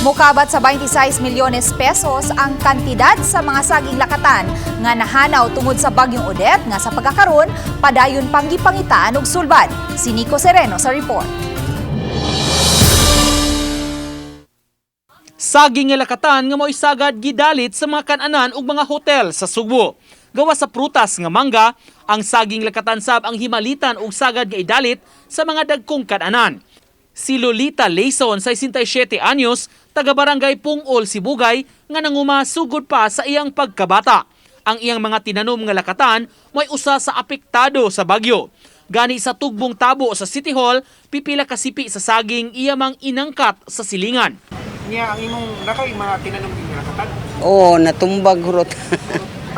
Mukabat sa 26 milyones pesos ang kantidad sa mga saging lakatan nga nahanaw tungod sa bagyong Odette nga sa pagkakaron padayon pang gipangitaan og sulbad. Si Nico Sereno sa report. Saging nga lakatan nga mo'y sagad gidalit sa mga kananan ug mga hotel sa Sugbo. Gawa sa prutas nga mangga, ang saging lakatan sab ang himalitan ug sagad nga idalit sa mga dagkong kananan. Si Lolita Layson, 67 anyos, taga Barangay Pungol, Sibugay, nga nanguma sugod pa sa iyang pagkabata. Ang iyang mga tinanom nga lakatan mo'y usa sa apektado sa bagyo. Gani sa tugbong tabo sa City Hall, pipila ka sipi sa saging iya mang inangkat sa silingan. Niya ang imong nakay mga tinanom din nga lakatan. Oo, natumbag hurot.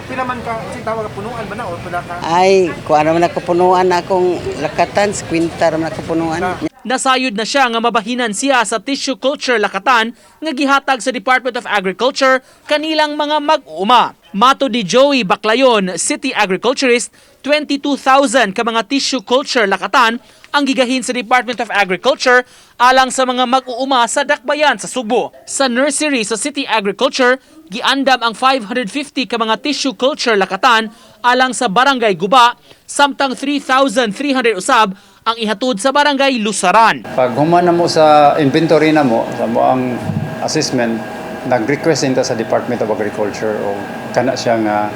Pila man ka sin tawag ka punuan ba na o pila ka? Ay, kuha naman ako punuan akong lakatan, sa kwinta naman ako punuan. Nasayod na siya nga mabahinan siya sa tissue culture lakatan nga gihatag sa Department of Agriculture kanilang mga mag-uuma. Mato di Joey Baclayon, City Agriculturist, 22,000 ka mga tissue culture lakatan ang gigahin sa Department of Agriculture alang sa mga mag-uuma sa dakbayan sa Sugbo. Sa nursery sa City Agriculture, giandam ang 550 ka mga tissue culture lakatan alang sa Barangay Guba, samtang 3,300 usab ang ihatod sa Barangay Lusaran. Pag human na mo sa inventory na mo, sa mo ang assessment, nag-request inta sa Department of Agriculture o kana siya nga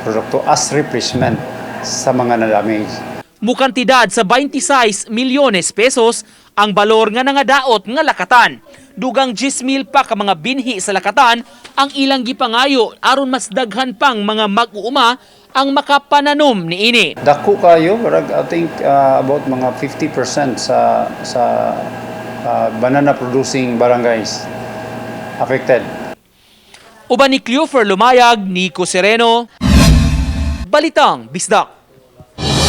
produkto as replacement sa mga na-damage. Mukantidad sa 26 milyones pesos ang balor nga nangadaot nga lakatan. Dugang 10,000 pa ka mga binhi sa lakatan ang ilang gipangayo aron mas daghan pang mga mag-uuma ang makapananom niini. Dako kayo, murag, I think about mga 50% sa banana producing barangays affected. Uban ni Cleofer Lumayag, Nico Sereno, Balitang Bisdak.